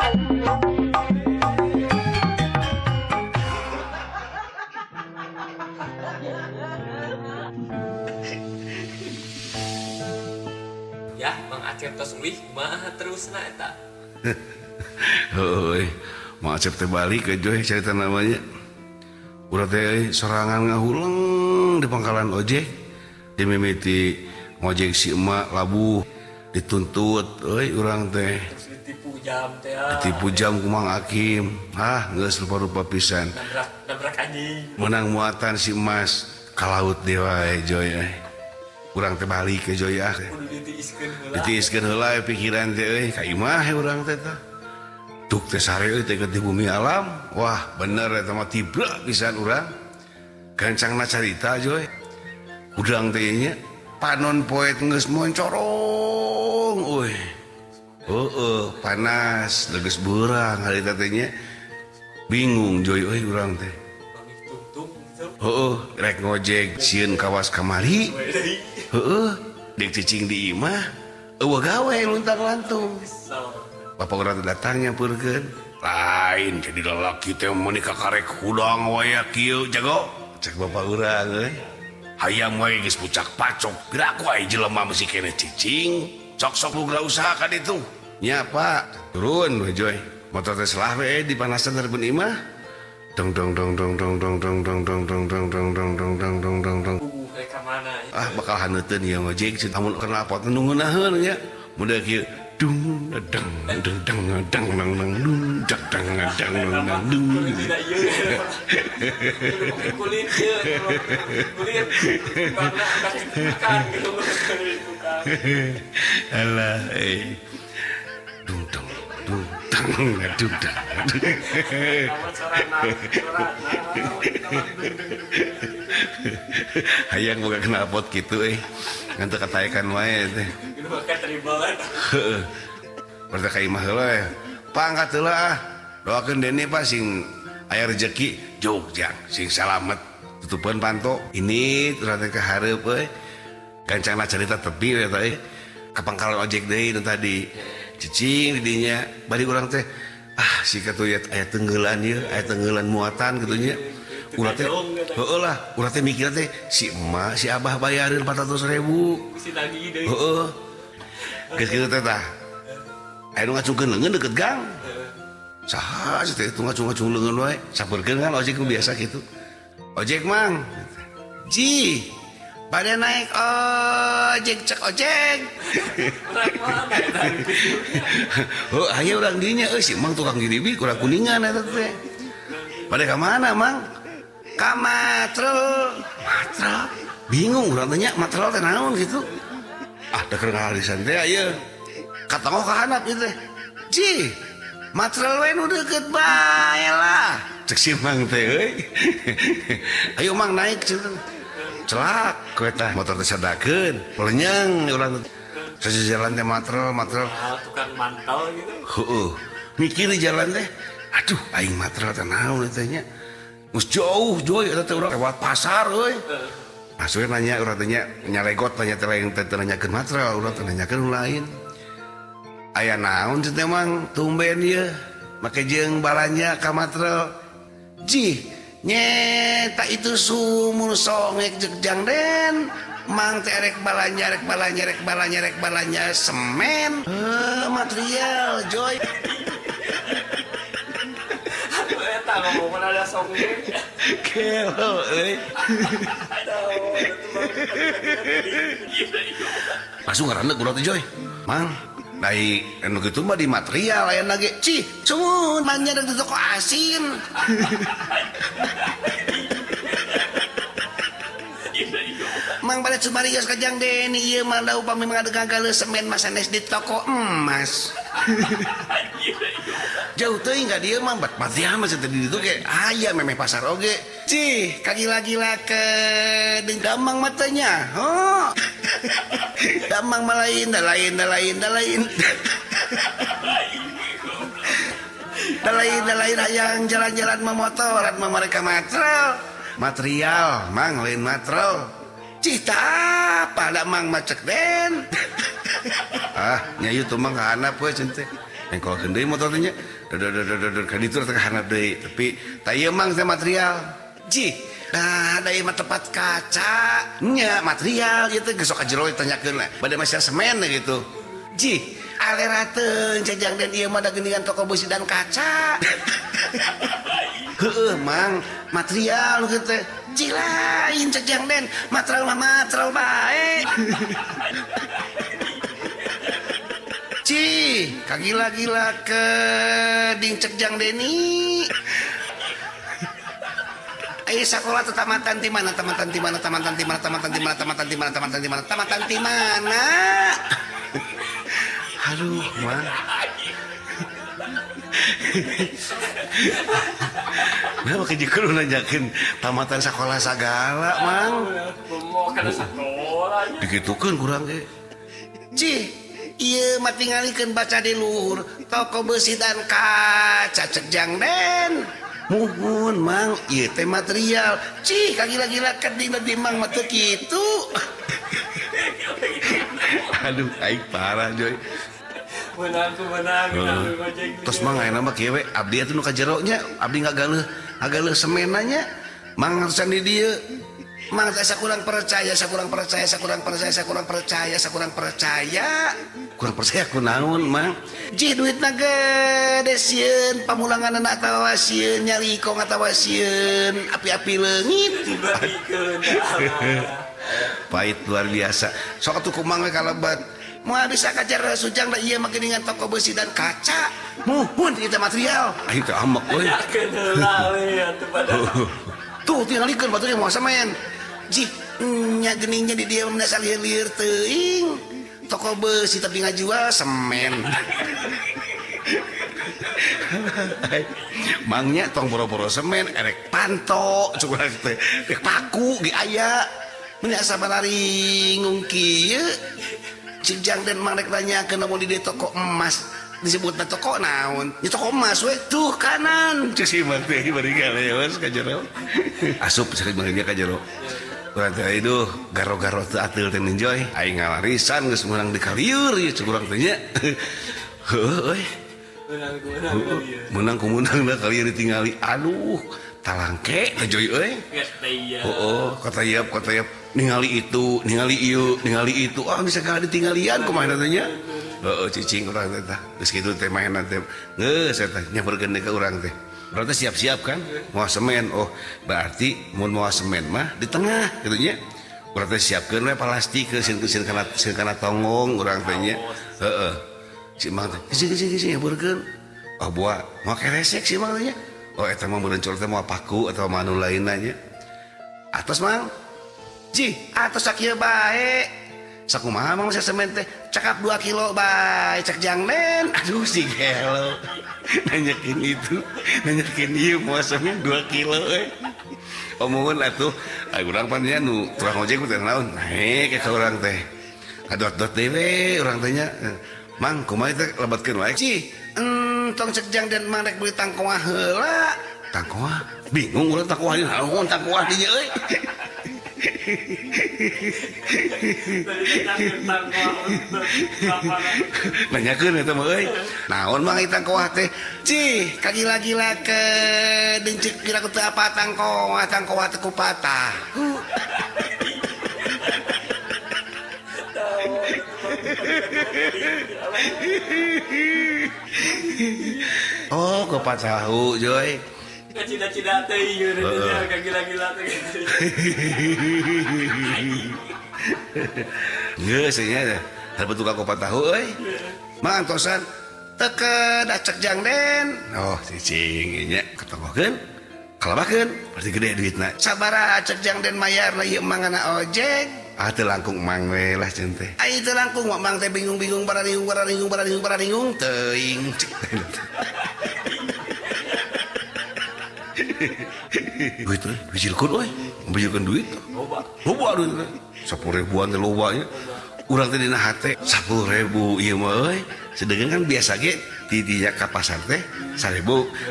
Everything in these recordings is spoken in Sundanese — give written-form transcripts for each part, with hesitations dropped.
Ya, Mang Acep tos uih kumaha terusna eta? Heueuh, Mang Acep teh balik ke Joy cerita namanya. Urang teh sorangan ngahuleng di pangkalan ojek. Dimimiti ngojek si emak labuh dituntut euy urang teh. Terus ditipu jam teh. Ah. Ditipu jam ku Mang Akim. Hah, geus rupa-rupa pisan. Nabrak nabrak anjing. Menang muatan si emas ka laut deui wae Joy euy. Urang teh balik ke Joy ah. Kudu ditiiskeun heula. Ditiiskeun heula pikiran teh euy ka imah we urang teh tah. Tuk teh sare euy teh di bumi alam. Wah, bener eta mah tibra pisan urang. Gancangna carita Joy. Hudang teh nya panon poe geus moncorong euy. Heeh, panas, geus beurang harita teh nya. Bingung Joy euy urang teh. Pamih tungtung gitu. Heeh, rek ngojek sieun kawas kamari. We deui. Heeh, deuk cicing di imah eueuh gawe luntang lantung. Kesel. Bapak urang teh datang nyampeurkeun. Lain jadi lalaki teh meuni kakarek hudang wae kieu jago. Cek bapak urang euy. Hayam wae geus pucak pacok. Gerak wae jelema masih keneh cicing. Sok-sok buka usaha ka ditu. Nya Pak, turun we Joy. Motor teh selah we dipanasan hareupeun imah. Dong dong dong dong dong dong dong dong dong dong dong dong dong dong dong dong dong dong. Puguh rek ka mana ya? Ah bakal haneuteun ieu ngojek ceuk amun knalpot nu ngeunaheun nya. Mun kieu dung deng deng deng deng deng deng dung deng deng deng deng deng dung. Kudu dina ieu. Kudu make kulit ieu, kulit. Tukangna kasih tukang gitu tukang. Alah eh. Dung deng dung deng dung deng. Amat sorana, sorana. Hayang boga knalpot kitu euy. Ngan teu kataekan wae teh. Kudu make tribal eta. Heeh. Berarti ka imah heula we. Pangkat heula ah. Doakeun Deni Pak sing aya rezeki Jogja sing salamet. Tutupeun panto. Ini urang teh ka hareup euy. Gancangna carita tepi we eta euy. Ka pangkalan ojek deui nu tadi. Cicing di dinya bari urang teh ah si katuh aya tenggelan ieu, aya tenggelan muatan kitu nya. Urang teh heueuh lah, urang teh mikirna teh si emak si abah bayareun 400.000. Bisi nagih deui. Heeh. Geus kitu teh tah. Aya nu ngacungkeun leungeun deukeut gang. Saha sih teh ngacung-ngacung leungeun wae. Sampeurkeun kan ojek nu biasa kitu. Ojek mang. Ji, pada naik ojek cek ojek. Urang mana eta? Oh, aya urang dinya euy si Mang tukang giribi kurang kuningan eta teh. Pada ka mana Mang? Ka Matrel. Matrel. Bingung urang teh nya Matrel teh naon gitu. Ah, da keur ngahalisan teh ieu. Katongoh ka handap ieu teh. Ji, Matrel we nu deukeut bae lah. Cek si Mang teh euy. Ayo Mang naik cenah. Celak we tah motor teh sadakeun. Pelenyeng urang teh. Sajalan teh matrel, matrel. Ah, tukang mantel gitu. Heeh. Mikir di jalan teh. Aduh, aing matrel teh naon teh nya. Geus jauh Joy eta teh urang lewat pasar euy. Masuk nanya urang teh nya nyalegot nanya teh lain teh nanyakeun matrel, urang teh nanyakeun nu lain. Aya naon cenah teh Mang tumben ieu make jeung balanja ka matrel. Jih, nyeta itu sumur songek jeung Jang Den. Mang teh rek balanja rek balanja rek balanja rek balanja semen. Heuh, material Joy. Aduh eta ngomongna ada songek. Gelo euy. Langsung ngaranna urang teh Joy. Mang, dai anu kitu mah di material aya ge. Cih, sumun manja di toko asin. Mang pada Sumarios ka Jang Deni ieu mah da upami ngadegagal semen mah sanes di toko emas. Jauh teuing ka dieu mah bat matian mah teh di ditu ge aya memeh pasar oge. Cih, kagila-gila ke deung damang matanya. Ho. Damang mah lain, da lain, da lain, da lain. Da lain, da lain hayang jalan-jalan memotoran mah mereka material. Material, mang lain material. Cih, tak apa da mang mah cek Den. Ah, nya ieu tuh mah kahanap we cenah teh. Engkolkeun deui motor teh nya. Dodor ka ditu teh handap deui. Tapi tah ieu mang teh material. Jih, nah da ieu mah tempat kaca nya material ieu teh geus sok ka jero ditanyakeun lah. Bade masih semen gitu. Jih, alera teuing cejang den ieu mah da geuningan toko besi dan kaca. Heueuh mang, material nu kitu teh. Jih lain cejang den, material mah material bae. Cih, kagila-gila ke ding cekjang Deni. Ayo sekolah tuh tamatan ti mana, tamatan ti mana, tamatan ti mana, tamatan ti mana, tamatan ti mana, tamatan ti mana, tamatan ti mana. Aduh, mah. Nah, make jeung kudu nanyakeun tamatan sekolah sagala, Mang. Mau kana sakola. Dikitukeun kurang ge. Cih, ieu mah tingalikeun baca di luhur toko besi dan kaca cekjang den. Muhun mang, ieu teh material. Cih, kagila-gila keding di mang mah teu kitu. Aduh, aing parah joy. Menang ku menang, gojek. Tos mang ayeuna mah kieu we, abdi atuh nu ka jero nya, abdi ngagaleuh semenna nya. Mang atusan di dieu. Mang teh sakurang percaya, sakurang percaya, sakurang percaya, sakurang percaya, sakurang percaya. Kurang percaya ku naon, Mang? Jih duitna gede sieun, pamulanganna atawa sieun, nyarikong atawa sieun, api-api leungit. Dibarikeun. Pahit luar biasa. Sok atuh ku Mang we kalebat. Moal bisa kajar sujang da ieu mah geuningan toko besi dan kaca. Muhun ieu teh material. Aing teh ambek euy. Yakeun heula we atuh padahal. Tuh tingalikeun batur moal semen. Jih, nya geningnya di dia mah lieur-lieur teuing. Toko besi tapi ngajual semen. Mangnya tong boro-boro semen, erek panto, cukup teh, erek paku ge aya. Mun asa balaringung kieu. Cijang den mang rek nanyakeun lamun di dieu toko emas disebutna toko naon? Nya toko emas we, tuh kanan. Cek si Mang teh bari galeos ka jero. Asup sakit mangnya ka jero. Urang teh aduh garo-garo teu ateul teh ninjoy. Aing ngalarisan geus meunang di kalieur ieu cek urang teh nya. Heueuh euy. Meunang ku meunang kalieur. Meunang ku meunang da kalieur ditingali. Aduh, talangke teh joy euy. Heeh, kata yeup ningali itu, ningali ieu, ningali itu. Ah bisa kalah ditinggalian kumaha teh nya. Heeh, cicing urang teh tah. Geus kitu teh mainan teh. Geus eta nyamperkeun deui ka urang teh. Berarti siap-siap kan? Moal semen. Oh, berarti mun moal semen mah di tengah kitu nya. Urang teh siapkeun we plastik ke sieun kana tonggong urang teh nya. Heeh. Si Mang teh geus nyamperkeun. Oh, buah moal keresek si Mang teh nya. Oh, eta mah meureun teh moal paku atawa mah anu lainna nya. Atos Mang. Jih, atos sakieu bae. Sakumaha Mang semen teh? Cakap 2 kilo bae cek jangnen. Aduh si gelo. Nanyakeun itu, nanyakeun ieu moal semen 2 kilo euy. Omongan atuh, ai urang pan nya nu tukang ojek teh naon? Naek ka urang teh. Kadot-dot deui we urang teh nya. Mang kumaha teh lebetkeun wae. Cih, entong cek jang den mang rek beuli tangkoah heula. Tangkoah? Bingung urang tangkoah di naon tangkoah di dieu euy. Nanyakeun eta mah euy. Naon mah tangkoah teh? Cih, kagila-gila ke dencik kira ku teu apa tangkoah, tangkoah teh ku patah. Oh, ku patahu joy. Cida-cida teh ieu nya kagila-gila teh. Geus nya teh tukang kupat tahu euy. Mang antosan teu kedah cek jang den. Oh, cicing nya ketonggokeun. Kalabakeun berarti gede duitna. Sabaraha cek jang den mayarna ieu mang kana ojek. Ah teu langkung mang we lah ceun teh. Ai teu langkung mah mang teh bingung-bingung bararingung bararingung bararingung bararingung teuing. Duit teh bijilkeun euy, bijilkeun duit. Loba. Loba duit teh. 10.000-an teh loba nya. Urang teh dina hate 10.000 ieu mah euy. Sedengkeun kan biasa ge di dinya ka pasar teh 1.000,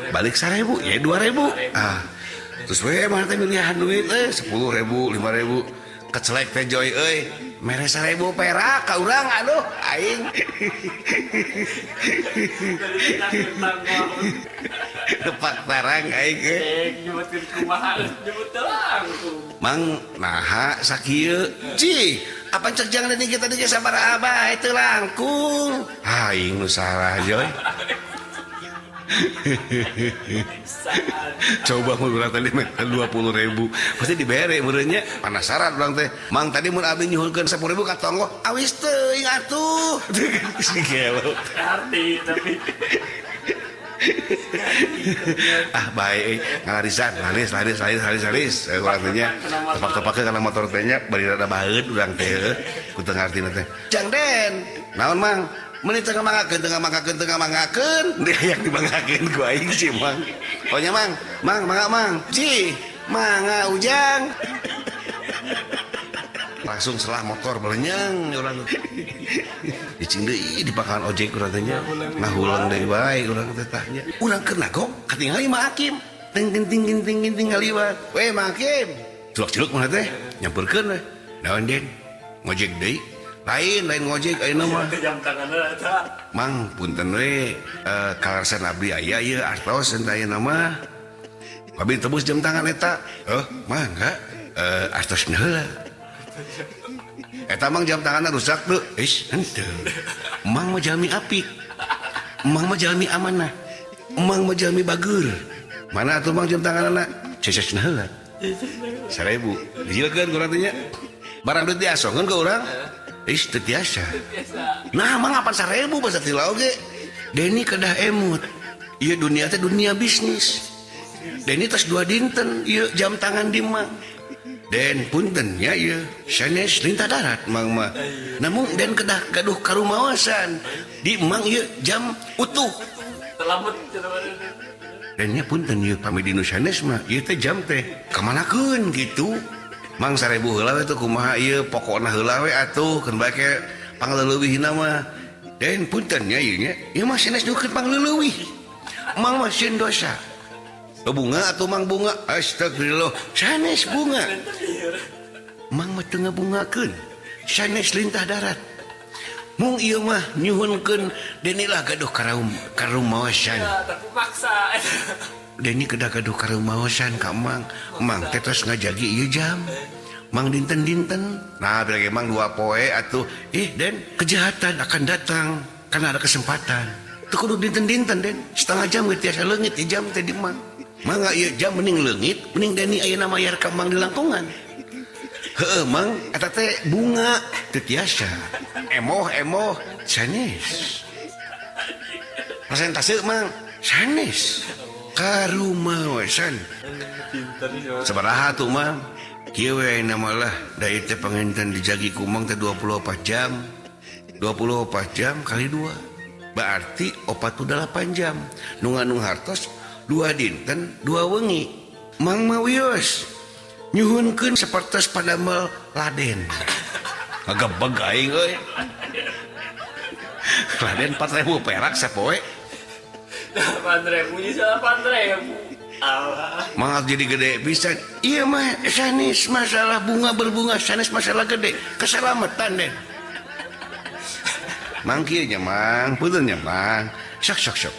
balik 1.000 ya 2.000. Ah. Terus we mah teh milihan duit euy 10.000, 5.000. Kecelek teh joy euy. Mere 1000 perak ka urang aduh aing. Tepak tarang aing nyebutkeun kumaha nyebut langsung. Mang naha sakieu? Cih, apa cek jangan ini kita tadi sabaraha bae teu langkung. Aing nu salah joy. Coba mun urang tadi minta 20.000 pasti dibere meureunnya. Penasaran urang teh. Mang tadi mun abdi nyuhunkeun 10.000 ka tonggoh awis teuing atuh. Si gelo. Arti tapi ah bae ngalarisan laris laris laris laris laris urang teh nya tepak-tepake kana motor teh nya bari rada baeud urang teh ku teu ngartina teh. Jang Den, naon Mang? Meni tengah mangakeun tengah mangakeun tengah mangakeun dia yang dimangakeun ku aing sih Mang. Pokoknya Mang, Mang mangga Mang. Cih, mangga Ujang. Langsung selah motor belenyang urang. Dicing deui di pangkalan ojek urang teh nya. Ngahulang deui bae urang teh tah nya. Urang keur nagok katingali Mang Hakim. Ting ting ting ting ting ting ngaliwat. We Mang Hakim. Celuk-celuk mana teh nyamperkeun we. Naon Den? Ngojek deui. Lain lain ngojek ayeuna mah. Jam tanganna eta. Mang punten we kalarsan abdi aya ieu artos ente ayeuna mah. Abi tebus jam tangan eta. Heuh, mangga artosna heula. Eta mang jam tanganna rusak teu? Ish, henteu. Mang mah jalmi apik. Mang mah jalmi amanah. Mang mah jalmi bageur. Mana atuh mang jam tanganna? Cecesna heula. 1000. Dijilkeun ku urang teh nya. Barang duit diasongkeun ka urang. Ih, teu tiasa. Nah, mang apan 1000 basa tila oge. Deni kedah emut. Ieu dunia teh dunia bisnis. Deni tos 2 dinten ieu jam tangan di mang. Den punten nya ieu sanes lintah darat mang mah. Namun den kedah gaduh karumaosan. Di mang ieu jam utuh. Den nya punten ieu pami di nu sanes mah ieu teh jam teh kamanakeun kitu. Mang 1000 heula we teh kumaha ieu pokokna heula we atuh keun bae ke pangleuleuwihna mah. Den punten nya ieu nya ieu mah sanes nukeun pangleuleuwih. Mang mah sieun dosa. Bunga atuh mang bunga astagfirullah sanes bunga. Mang mah teu ngabungakeun sanes lintah darat. Mung ieu mah nyuhunkeun Deni lah gaduh karumaosan. Tapi maksa. Deni kedah gaduh karumaosan ka Mang. Mang teh tos ngajagi ieu jam. Mang dinten-dinten. Nah, bila ge Mang 2 poe atuh. Ih, Den, kejahatan akan datang karena ada kesempatan. Teu kudu dinten-dinten, Den. Setengah jam ge tiasa leungit ieu jam teh di Mang. Mangga ieu jam mending leungit, mending Deni ayeuna mayar ka Mang di langkungan. Heueuh, Mang, eta teh bunga teu tiasa. Emoh-emoh sanes. Presentase Mang sanes. Karumaosan. Sabaraha tuh Mang? Kieu we ayeuna mah lah, da ieu teh panginten dijagi ku Mang teh 24 jam. 24 jam kali 2. Berarti 48 jam. Nu ngandung hartos 2 dinten 2 wengi. Mang mah wios nyuhunkeun sapertos padamel laden. Ngagebeg aing euy. Laden 4000 perak sapoe. 8.000 nya 8.000. Allah. Mang jadi gede pisan. Ieu mah sanes masalah bunga berbunga, sanes masalah gede, keselamatan Den. Mang kieu nya Mang, punten nya Mang. Sok sok sok.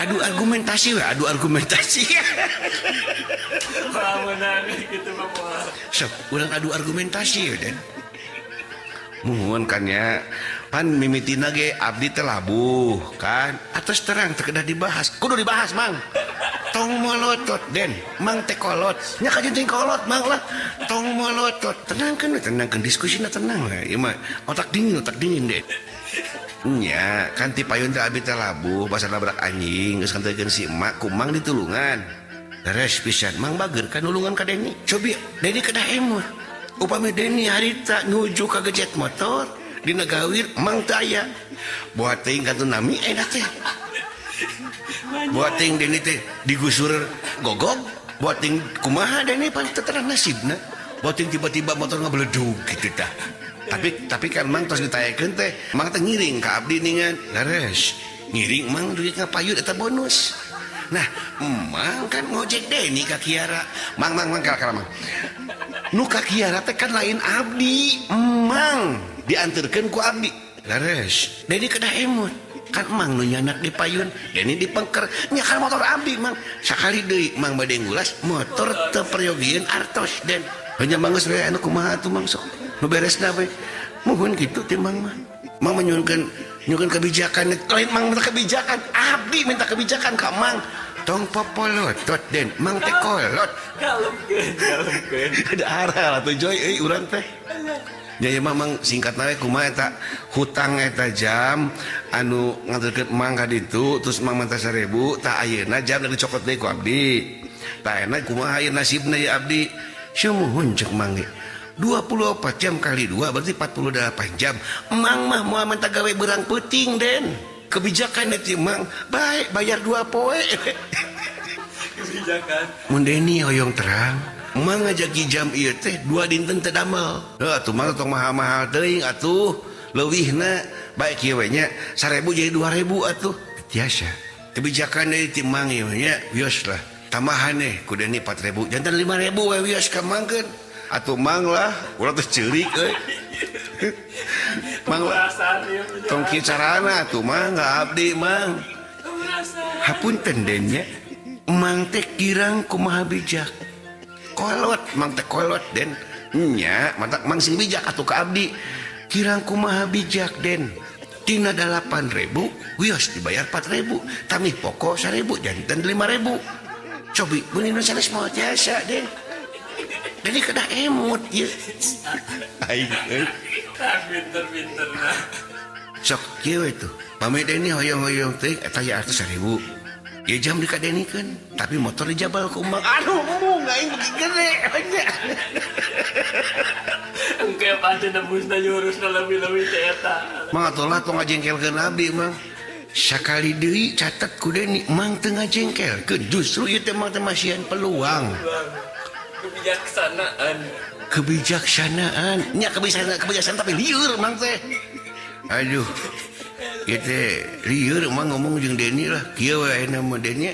Adu argumentasi we, adu argumentasi. Menang gitu mah. Sok, urang adu argumentasi we, Den. Muhun kan ya. Pan mimitina ge abdi teh labuh kan. Atos terang teu kedah dibahas. Kudu dibahas, Mang. Tong molotot, Den. Mang teh kolot. Nya kajeun teh kolot, Mang lah. Tong molotot. Tenangkeun we, tenangkeun diskusina tenang we. Ieu mah otak dingin, Den. Nya, kan ti payun teh abdi teh labuh basa nabrak anjing geus kantekeun si emak ku Mang ditulungan. Beres pisan Mang bager kan nulungan ka Deni. Cobi Deni kedah emut. Upami Deni harita nuju ka gejet motor dina gawir Mang teu aya. Buat teuing kantun nami enak teh. Buat teuing Deni teh digusur gogog, buat teuing kumaha Deni pan teu terang nasibna. Buat teuing tiba-tiba motor ngabeledug kitu tah. Tapi kan Mang tos ditayakeun teh, Mang teh ngiring ka abdi ningan. Leres. Ngiring Mang duit ngapayun eta bonus. Nah, Mang kan ngojek Deni ka Kiara. Mang mang mang kala-kala Mang. Nu kakiara teh kan lain abdi, emang dianterkeun ku abdi. Leres, Deni kedah emut. Kan emang nu nyanak di payun, Deni di pengker, nya kan motor abdi mang. Sakali deui mang bade ngulas motor teu peryogieun artos Den. Hanya mang geus we anu kumaha atuh mang sok. Nu beresna we. Muhun kitu teh mang mah. Mang menyuhunkeun nyuhunkeun kebijakan, lain mang minta kebijakan, abdi minta kebijakan ka mang. Tong popolotot Den, mang teh kolot. Kalemkeun, kalemkeun. Ada arah atuh Joy euy urang teh. Nya ieu mah mang singkatna we kumaha eta hutang eta jam anu nganterkeun mang ka ditu terus mang minta 1000 tah ayeuna jam dicokot deui ku abdi. Tah ayeuna kumaha ieu nasibna ieu abdi? Sumuhun ceuk mang ge. 24 jam kali 2 berarti 48 jam. Mang mah moal minta gawe beurang peuting Den. Kebijakan eta mang bae bayar 2 poe. Kebijakan. Mun Deni hoyong terang mang ngajagi jam ieu teh 2 dinten teu damel. Heuh atuh mah tong mahal-mahal teuing atuh. Leuwihna bae kieu we nya 1000 jadi 2000 atuh. Tiasa. Kebijakan deui ti mang ieu nya wios lah. Tambahan deh ku Deni 4000 janten 5000 we wios ka mangkeun. Atuh mang lah urang teh ceurik euy. Mang lah. Tong kieu carana atuh mang ka abdi mang. Hapunten Den nya. Mang teh kirang kumaha bijak. Kolot mang teh kolot Den. Nya matak mang sing bijak atuh ka abdi. Kirang kumaha bijak Den. Tina 8000 wios dibayar 4000, tamih pokok 1000 janten 5000. Cobi beuni nu sanes moal jasa Den. Jadi kedah emut ieu. Aing euy. Pinter-pinterna. Sok kieu we tuh. Pamit Deni hoyong-hoyong teh eta ya artos 1000. Ieu jam dikadenikeun, tapi motor dijabal ku emang. Aduh, embung aing beuki gede nya. Engke pancen nebusna jurusna leuwih-leuwih teh eta. Mang atuh lah tong ngajengkelkeun abdi mang. Sakali deui catet ku Deni mang teu ngajengkelkeun, justru ieu teh mang teh masihan peluang. Kebijaksanaan. Kebijaksanaan. Nya kebijaksanaan, kebijaksanaan tapi lieur mang teh. Aduh. Ieu teh lieur mang ngomong jeung Deni lah. Kieu we ayeuna mah Deni.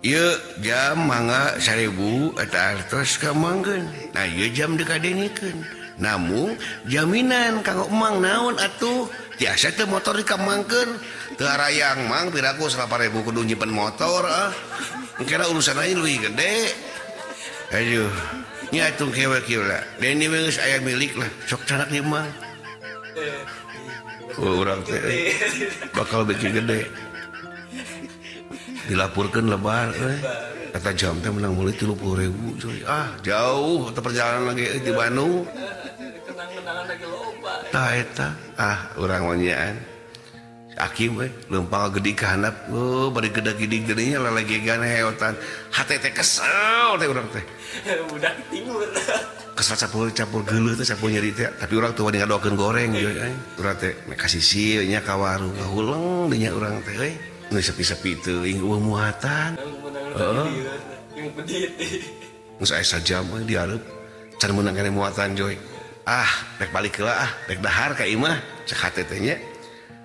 Ieu jam mangga 1000 eta artos ka mangkeun. Nah ieu jam dikadenikeun. Namun jaminan kanggo emang naon atuh? Tiasa teu motor dikamangkeun. Teu arayang mang piraku 8000 kudu nyimpen motor ah. Engkena urusan aing leuwih gede. Aduh, nya atuh kieu we kieu lah. Deni we geus aya milik lah, sok canak ieu mah. Oh, urang teh bakal beuki gede. Dilaporkeun lebar euy. Eta jam teh menang meuli 30.000 coy. Ah, jauh eta perjalanan lagi di Bandung. Kenang-kenangan lagi loba. Tah eta, ah urang mah nyaan. Akim we leumpang gede ka handap. Oh, bari gede gidig deui nya lalegegan heotan. Hate teh kesel teh urang teh. Budak timur. Kesel campur-campur geuleuh teh campur nyeri teh, tapi urang teu wani ngadoakeun goreng coy euy. Urang teh mek ka sisi nya ka warung ngahuleng dinya urang teh euy. Nu sepi-sepi teuing eueuh muatan. Heeh. Geus aya sajam we dihareup. Can meunang keneh muatan joy. Ah, rek balik heula ah, rek dahar ka imah cek hate teh nya.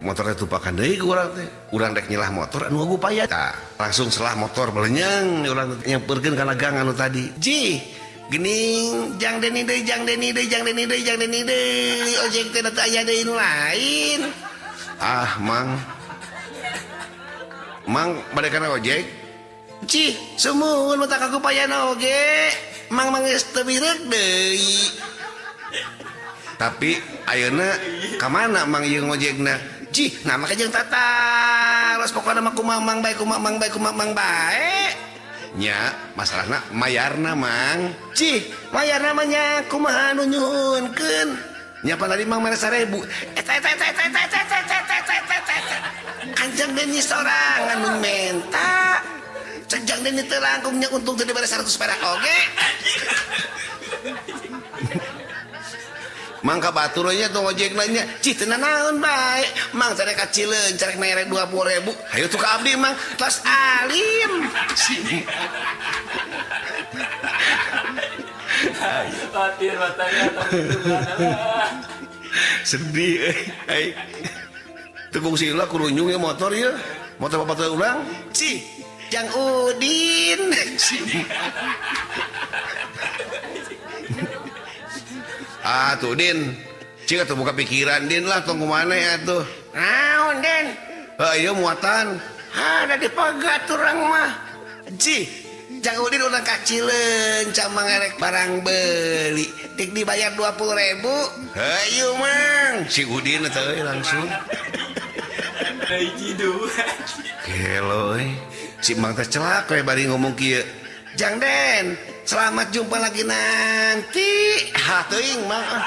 Motor teh tupakan deui ku urang teh. Urang rek nyelah motor anu ngupaya. Tah, langsung selah motor belenyeng urang teh nyamperkeun kana gang anu tadi. Ji, geuning jang Deni deui, jang Deni deui, jang Deni deui, jang Deni deui. Ojek teh teu aya deui nu lain. Ah, Mang. Mang bade kana ojek? Cih, sumuhun mah tak kakupayana oge. Mang mah geus teu bireuk deui. Tapi ayeuna ka mana Mang ieu ngojekna? Cih, nah maka jeung tata. Los pokona mah kumaha Mang bae, kumaha Mang bae, kumaha Mang bae. Nya, masalahna mayarna Mang. Cih, mayarna mah nya kumaha anu nyuhunkeun. Nya pan tadi Mang mere 1000. Eta eta eta eta eta eta eta eta eta eta eta eta. Kanjeng Deni sorangan nu menta. Cek jang Deni teu langkung nya untung teu dibere 100 perak oge. Mang ka batur nya tong ojek nya. Cih teu nanaon bae. Mang carek ka Cileun carek mere 20.000. Hayu tuh ka abdi Mang. Tos alim. Batir matanya. Sedih euy. Teu kungsi lah kurunyung ya motor ya. Motor bapak teh urang. Cih, Jang Udin. Ah tuh Din. Cik atuh buka pikiran Din lah tong kumaha atuh. Naon Den? Heuh ieu muatan. Ha da dipegat urang mah. Ji, Jang Udin urang ka Cileunca mangarek barang beli. Dik dibayar 20.000. Hayu Mang. Si Udin eta euy langsung. Hiji dua. Gelo euy. Si Mang teh celak we bari ngomong kieu. Jang Den, selamat jumpa lagi nanti. Ha teuing Mang.